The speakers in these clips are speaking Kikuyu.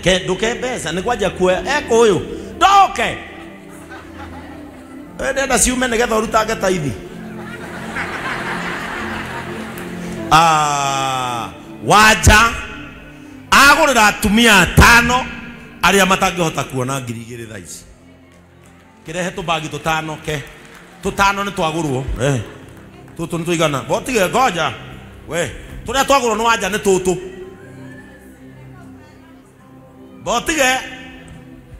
Ke nduke mbeca nĩ kwanja kuoya eko ũyũ ndoke ndenda ciume nĩgetha ũrutange taithi. Wanja agũrĩra atumia atano arĩa matangĩhota kuona 2000 thaa ici. Kĩrehe tũbagi tũtano ke tũtano nĩ twagũrwo tũtũ nĩ tũigana botige ngoja we tũrĩa twagũrwo nĩ Wanja nĩ tũtũ botige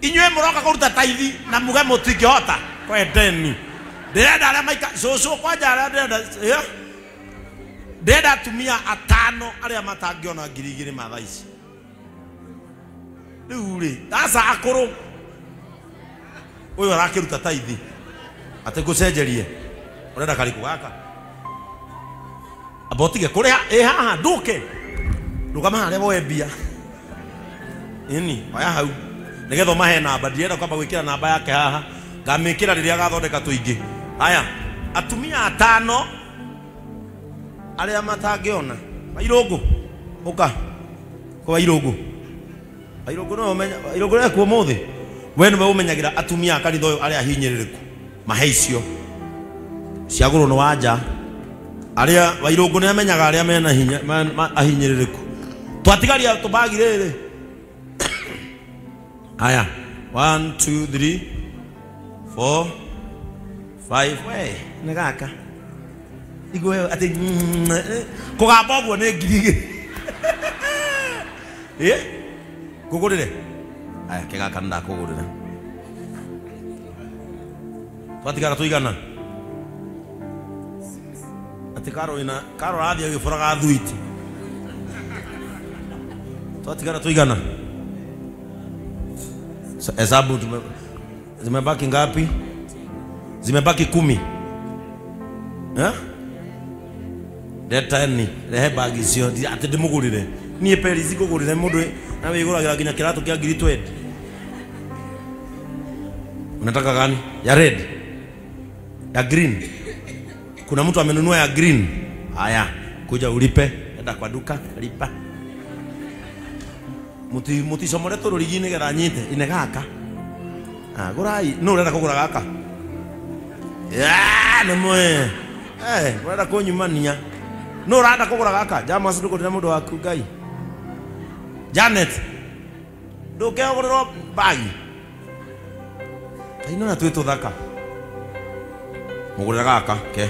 inyuĩ mũroka kũruta taithi na muge mũtingĩhota kwendeni ndĩrenda arĩa maika cũcũ kwanja arĩa ndĩrenda ndĩrenda atumia atano arĩa matangĩona 2000 ma thaa ici rĩu rĩ aca akũrũ ũyũ arakĩruta taithi atĩ ngũcenjerie ũrenda karĩkũ gaka amba ũtige kũrĩha ĩ haha ndũke rũgama harĩa woe mbia ini oya hau nĩgetha ũmahe namba ndirenda kwamba gwĩkĩra namba yake haha ngamĩkĩra rĩrĩa agathondeka tũingĩ. Haya atumia atano arĩa matangĩona Wairũngũ ũka kwa Wairũngũ Wairũngũ no ũmenya Wairũngũ nĩ kuo mũthĩ we nĩwe ũmenyagĩra atumia a kanitha ũyũ arĩa ahinyĩrĩrĩku mahe icio ciagũrwo nĩ Wanja arĩa Wairũngũ nĩ amenyaga arĩa mena hinya ahinyĩrĩrĩku twatigaria tũbagi rĩrĩ. Haya 1 2 3 4 5 we nĩ gaka igwe atĩ kũgamba ũguo nĩ 2000 ĩ ngũgũrĩre aya ke gaka nĩ ndakũgũrĩra twatigara tũigana atĩ Karo ina Karo arathiĩ agĩbũraga thuiti twatigara tũigana hesabu zimebaki ngapi? Zimebaki 10 eh ndetani rehe bagi icio atĩ ndĩmũgũrĩre niĩ peri cikũgũrĩre mũndũ na wĩgũragĩra nginya kĩratũ kĩa 20,000. Unataka gani? Ya red? Ya green? Kuna mtu amenunua ya green. Haya, kuja ulipe, enda kwa duka, lipa. Muticomore tũrũrigi nĩgetha nyite ine gaka. Ah, gũrai, nũ ũrenda kũgũra gaka? Nĩ mwe. Ũrenda kũnyumania. Nũ ũrenda kũgũra gaka? Jamas ndũgũrĩre mũndũ waku Ngai. Janet, ndũkegũrĩrwo bagi. Ino na twĩ tũthaka. Mũgũrĩre gaka ke.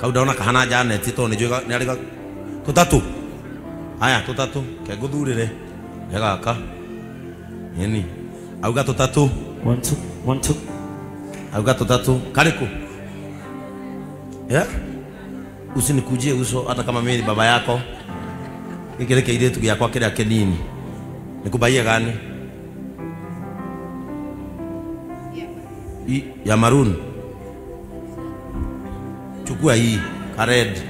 Kau ndona kahana Janet tondũ nĩ njũĩ nĩ arĩ tũtatũ. Haya tũtatũ ke ngũthurĩre. He gaka. Nini. Auga tũtatũ. 1 2 1 2. Auga tũtatũ. Karĩkũ? Yeah? Usinikujie uso hata kama mimi ni baba yako. Gĩkĩ nĩ kĩirĩtu gĩakwa kĩrĩa kĩnini. Nikubaie gani? Ya maroon. Chukua hii ka red.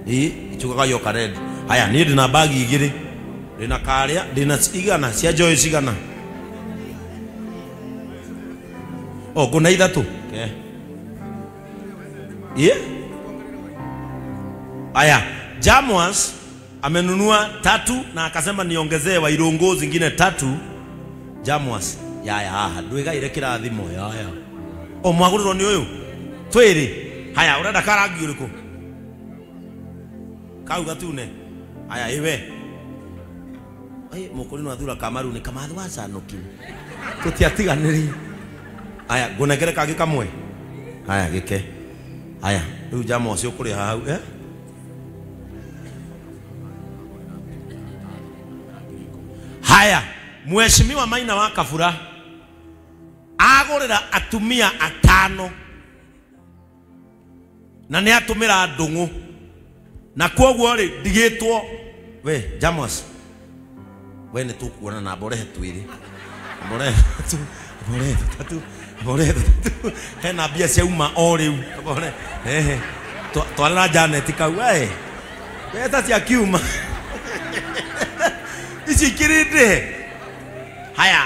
Hii chukua hiyo ka red. Haya niĩ ndĩna bagi igĩrĩ. Ndĩna karĩa, ndĩna igana cia Joy cigana. Oh, kuna ithatũ. Okay. Yeah? Aya, Jamwas amenunua 3 na akasema niongezee Wairũngũ zingine 3. Jamwas yaya haha ndwigaire kĩrathimo yaya. O mwagũrĩrwo nĩ ũyũ twĩrĩ. Haya ũrenda karangi ũrĩkũ? Kau gatune. Haya iwe ai mũkũri no athura kamaru nĩ kamathu wa canuki tũtiatiganĩri. Haya ngũnengere kangĩ kamwe. Haya gĩke. Haya rĩu Jamwas ũkũrĩha hau eh? Haya, Mheshimiwa Maina wa Kabura agũrĩra atumia atano na nĩ atũmĩra ndũng'ũ na kwoguo rĩ ndigĩtwo we Jamas we nĩ tũkuona na mborehe twĩrĩ mborehe mborehe tũtatũ mborehe tũtatũ hena mbia ciauma o rĩu mbore ehe twarĩra Janet kau we mbeca cia kiuma ici ikĩrĩ ndĩhe. Haya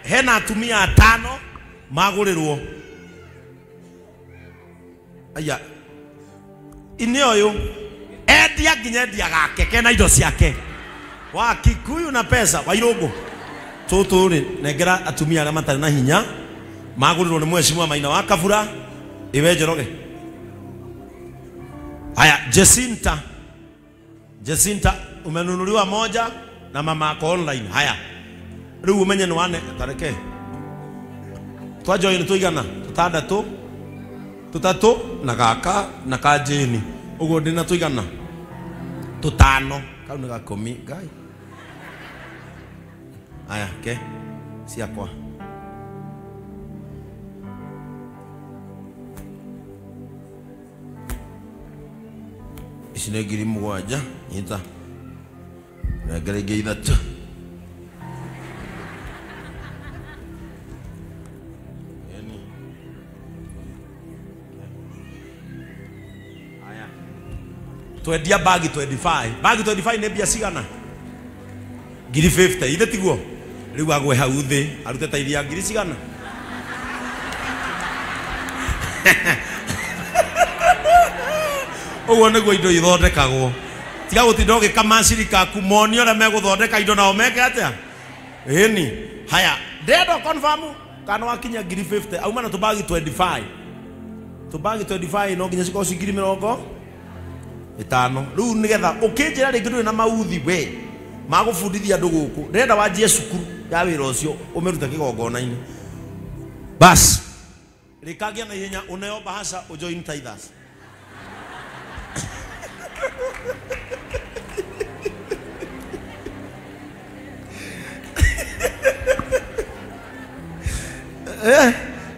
hena atumia atano magũrĩrwo aya ini ũyũ endia nginya endia gake kena indo ciake wa Kikuyu na pesa Wairũngũ Tũtũ rĩ nengera atumia arĩa matarĩ na hinya magũrĩrwo nĩ mheshimiwa Maina wa Kabura iwe Njoroge. Haya, Jacinta. Jacinta umenunuliwa moja na mama yako online. Haya, rĩu umenye nĩ wane tareke twa join tuigana tutandatu tutatu na gaka na ka Jane uguo ndina tuigana tutano kau nĩ gakũmi ngai. Aya ke ciakwa ici nĩ 7,000 nyita nengere ingĩ 3. Twendia bagi 25. Bagi 25 nĩ mbia cigana? 50,000. Ithe tiguo? Rĩu agwe hau thĩ arute taithi ya ngiri cigana? Ũguo nĩguo indo ithondekagwo. Tiga gũtinda ũgĩka macirika aku monio ũrĩa megũthondeka indo nao meke atĩa? Ĩni. Haya, ndĩrenda confirm kana wakinya 50,000 auma na tũbagi 25. Tũbagi 25 no nginya cikorwo ci 50,000. Rĩu nĩgetha ũkĩnjĩra rĩngĩ ndũrĩ na mauthi we magũbundithia andũ gũkũ ndĩrenda wanjie cukuru ya wĩra ũcio ũmĩrute kĩgongona-inĩ. Bas rĩkagia na ihenya ũneo bahasha ũjoin tithers.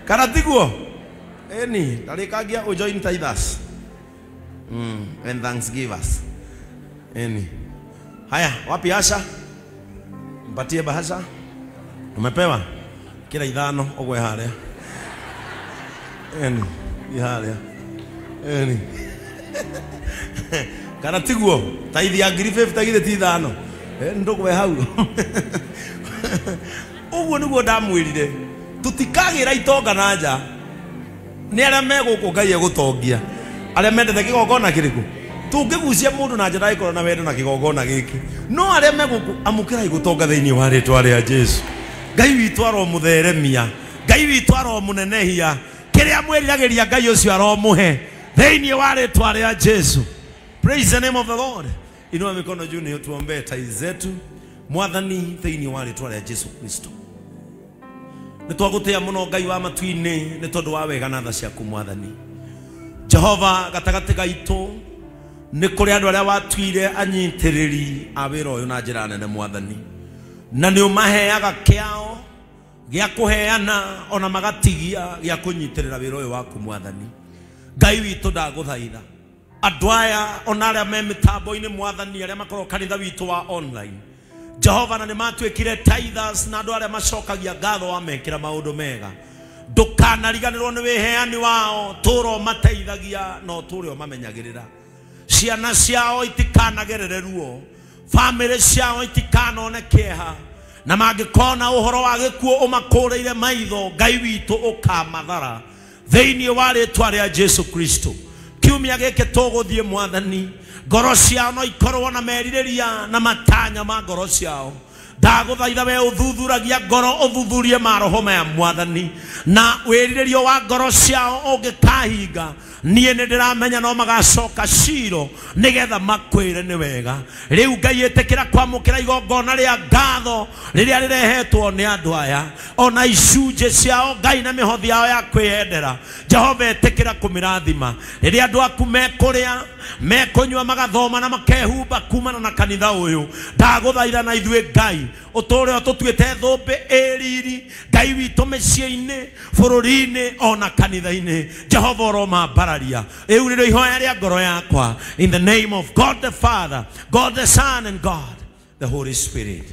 Kana tiguo? Ĩni tarĩkagia ũjoin tithers. And thanksgivers. Eni. Haya, wapi Asha? Mpatie bahasha. Umepewa? Kila 5 ogwe haria. Eni, haria. Eni. Kana tiguo, taithi ya 50,000 githĩ ti 5. Ndũgwe hau. Ũguo nĩguo ndamwĩrire. Tũtikagĩra itonga na nja. Nĩ arĩa megũkũ Ngai egũtongia. Arĩa mendete kĩgongona kĩrĩkũ? Tũngĩgucia mũndũ na njĩra ĩkorwo na wendo na kĩgongona gĩkĩ. No arĩa megũkũ amũkĩrai gũtonga thĩinĩ wa rĩtwa rĩa Jesu. Ngai witũ aromũtheremia. Ngai witũ aromũnenehia. Kĩrĩa mwĩriragĩria Ngai ũcio aromũhe thĩinĩ wa rĩtwa rĩa Jesu. Praise the name of the Lord. Inua mikono juu ni tuombee tai zetu. Mwathani thĩinĩ wa rĩtwa rĩa Jesu Kristo. Nĩ twagũtĩa mũno Ngai wa matu-inĩ nĩ tondũ wa wega na tha ciaku Mwathani. Jehova gatagatĩ gaitũ nĩ kũrĩ andũ arĩa watuire anyitĩrĩri a wĩra ũyũ na njĩra nene Mwathani, na nĩ ũmaheaga kĩao gĩa kũheana ona magatigia gĩa kũnyitĩrĩra wĩra ũyũ waku Mwathani. Ngai witũ ndagũthaitha andũ aya ona arĩa me mĩtambo-inĩ Mwathani, arĩa makoragwo kanitha witũ wa online Jehova, na nĩ matuĩkire tithers na andũ arĩa macokagia ngatho wamekĩra maũndũ mega. Ndũkanariganĩrwo nĩ wĩheani wao, tũra ũmateithagia na ũtũre ũmamenyagĩrĩra. Ciana ciao itikanagerere ruo, bamĩrĩ ciao itikanone kĩeha, na mangĩkona ũhoro wa gĩkuũ ũmakũrĩire maitho, Ngai witũ ũkamathara thĩinĩ wa rĩtwa rĩa Jesu Kristo. Kiumia gĩkĩ tũgũthiĩ Mwathani, ngoro ciao no ikorwo na merirĩria na matanya ma ngoro ciao. Ndagũthaitha we ũthuthuragia ngoro ũthuthurie maroho maya Mwathani, na wĩrirĩrio wa ngoro ciao ũngĩkahinga niĩ nĩ ndĩramenya no magacoka Shilo nĩgetha makwĩre nĩ wega. Rĩu Ngai ĩtĩkĩra kwamũkĩra igongona rĩa ngatho rĩrĩa rĩrehetwo nĩ andũ aya, ona icunjĩ ciao Ngai na mĩhothi yao ya kwĩyendera. Jehova ĩtĩkĩra kũmĩrathima rĩrĩa andũ aku mekũrĩa mekũnyua magathoma na makehumba kumana na kanitha ũyũ. Ndagũthaitha na ithuĩ Ngai ũtũũre ũtũtuĩte thũmbĩ ĩ riri Ngai witũ mĩciĩ-inĩ bũrũri-inĩ ona kanitha-inĩ. Jehova ũromambararia. Rĩu nĩrĩo ihoya rĩa ngoro yakwa. In the name of God the Father, God the Son and God the Holy Spirit.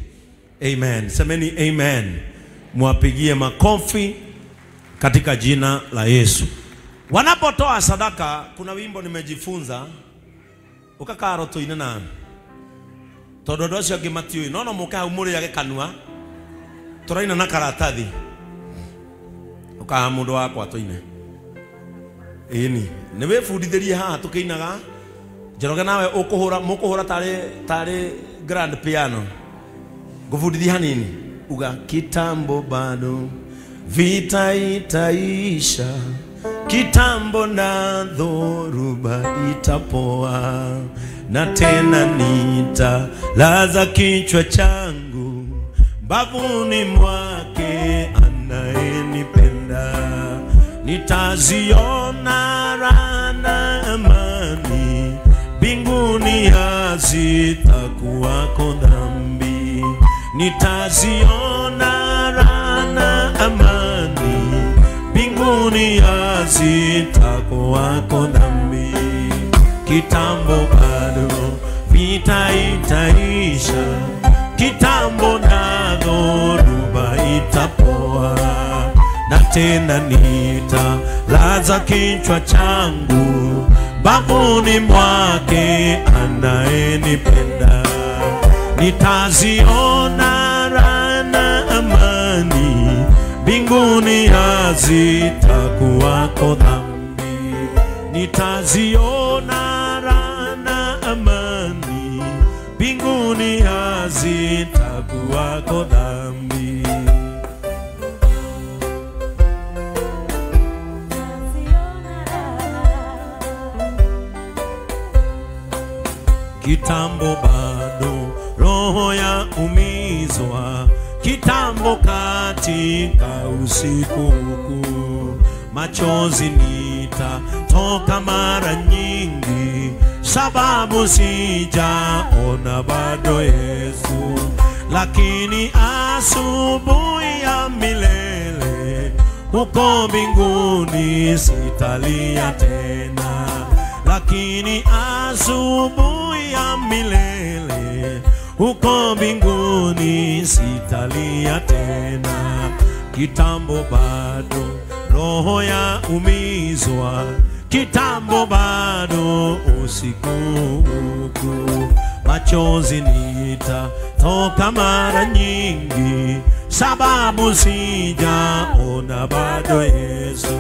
Amen. Semeni amen. Mwapigie makofi katika jina la Yesu. Wanapotoa sadaka, kuna wimbo nimejifunza ukakaro tuine na tondu andu acio angĩ matiũĩ, no no mũke hau mũrĩage kanua tũraina na karatathi ũkaha mũndũ wakwa tũine. Ĩni nĩ wĩbundithĩrie haha tũkĩinaga. Njoroge nawe ũkũhũra mũkũhũra tarĩ grand piano, ngũbundithie hanini. Uga kitambo bado vita itaisha, kitambo na dhoruba itapoa, na tena nitalaza kichwa changu mbavuni mwake anayenipenda. Nitaziona raha na amani, mbinguni hazitakuwako dhambi. Nitaziona raha na amani, mbinguni hazitakuwako dhambi. Kitambo bado vita itaisha, kitambo na dhoruba itapoa, na tena nitalaza kichwa changu mbavuni mwake anayenipenda. Nitaziona raha na amani, mbinguni hazitakuwako dhambi. Nitaziona raha na amani, mbinguni hazitakuwako dhambi. Kitambo bado roho ya umizwa, kitambo katika usiku kuu, machozi nitatoka mara nyingi, sababu sijaona bado Yesu. Lakini asubuhi ya milele huko mbinguni sitalia tena. Lakini asubuhi ya milele huko mbinguni sitalia tena. Kitambo bado roho ya umizwa, kitambo bado usiku kuu, machozi nitatoka mara nyingi, sababu sijaona bado Yesu.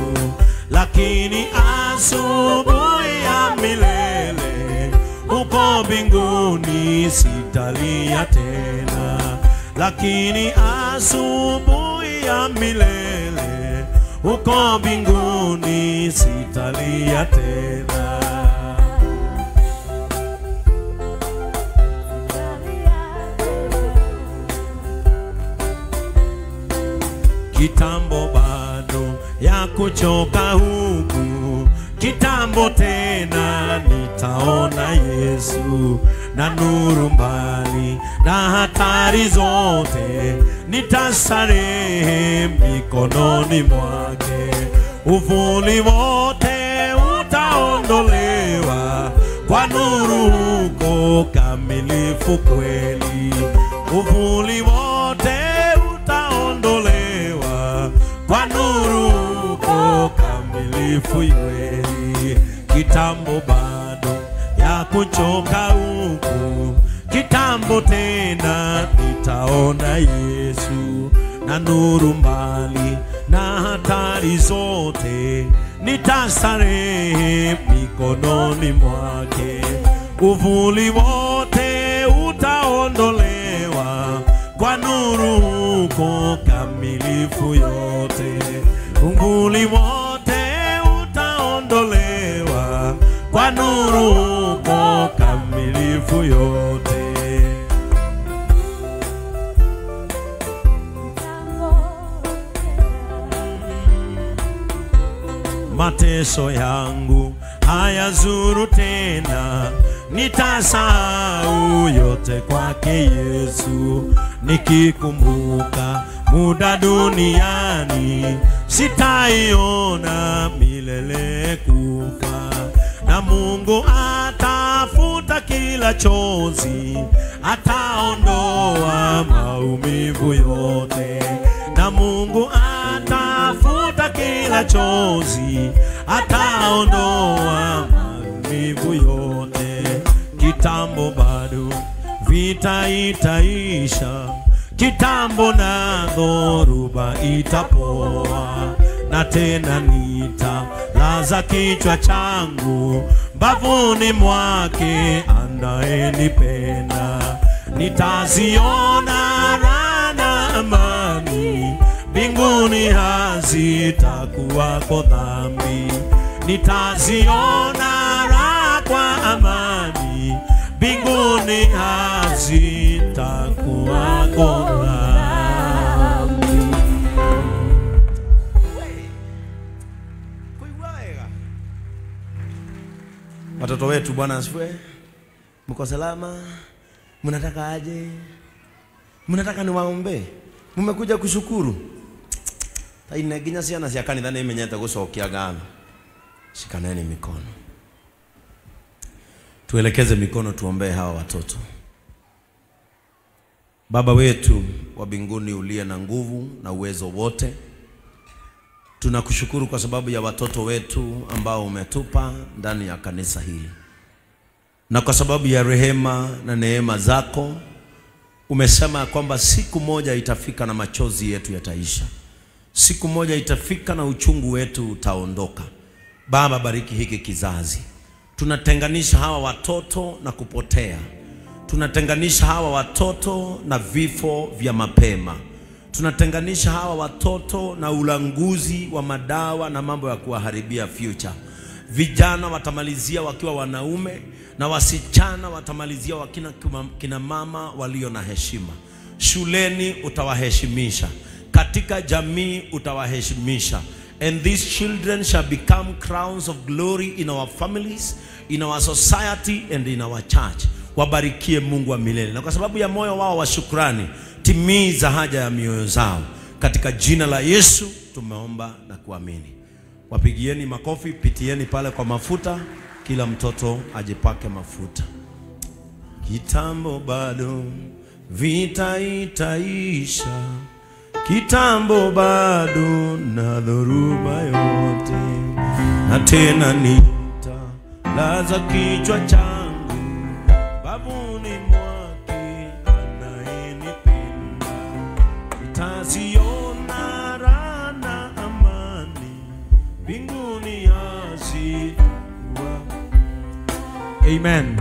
Lakini asubuhi ya milele huko mbinguni sitalia tena. Lakini asubuhi ya milele huko mbinguni sitalia tena. Kitambo bado ya kuchoka huku, kitambo tena nitaona Yesu, na nuru mbali na hatari zote, nitastarehe mikononi mwake. Uvuli wote utaondolewa kwa nuru huko kamilifu kweli. Uvuli wote utaondolewa kwa nuru huko kamilifu kweli. Kitambo bado ya kuchoka huku, kitambo tena nitaona Yesu, na nuru mbali na hatari zote, nitastarehe mikononi mwake. Uvuli wote utaondolewa kwa nuru huko kamilifu yote. Uvuli wote utaondolewa kwa nuru huko kamilifu yote. Mateso yangu hayazuru tena, nitasahau yote kwake Yesu. Nikikumbuka muda duniani, sitaiona milele kufa. Na Mungu atafuta kila chozi, ataondoa maumivu yote. Na Mungu atafuta kila chozi, ataondoa maumivu yote. Kitambo bado vita itaisha, kitambo na dhoruba itapoa, na tena nitalaza kichwa changu mbavuni mwake anayenipenda. Nitaziona raha na amani, Mbinguni hazitakuwako dhambi, nitaziona raha kwa amani. Mbinguni hazitakuwako dhambi. Watoto wetu, Bwana asifiwe. Mko salama? Mnataka aje? Mnataka niwaombe? Mmekuja kushukuru? Taine ginya ciana cia kanitha nĩ imenyete gũcokia ngatho. Shikaneni mikono, tuelekeze mikono, tuombee hawa watoto. Baba wetu wa mbinguni uliye na nguvu na uwezo wote, tunakushukuru kwa sababu ya watoto wetu ambao umetupa ndani ya kanisa hili, na kwa sababu ya rehema na neema zako. Umesema kwamba siku moja itafika na machozi yetu yataisha, siku moja itafika na uchungu wetu utaondoka. Baba, bariki hiki kizazi. Tunatenganisha hawa watoto na kupotea, tunatenganisha hawa watoto na vifo vya mapema, tunatenganisha hawa watoto na ulanguzi wa madawa na mambo ya kuwaharibia future. Vijana watamalizia wakiwa wanaume na wasichana watamalizia wakina kina mama walio na heshima. Shuleni utawaheshimisha, katika jamii utawaheshimisha. And these children shall become crowns of glory in our families, in our society and in our church. Wabarikie Mungu wa milele, na kwa sababu ya moyo wao wa shukrani, timiza haja ya mioyo zao. Katika jina la Yesu tumeomba na kuamini. Wapigieni makofi, pitieni pale kwa mafuta, kila mtoto ajipake mafuta. Kitambo bado vita itaisha, kitambo bado na dhoruba yote, na tena nitalaza kichwa changu bavuni mwake anayenipenda. Nitaziona raha na amani mbinguni hazitakuwa. Amen.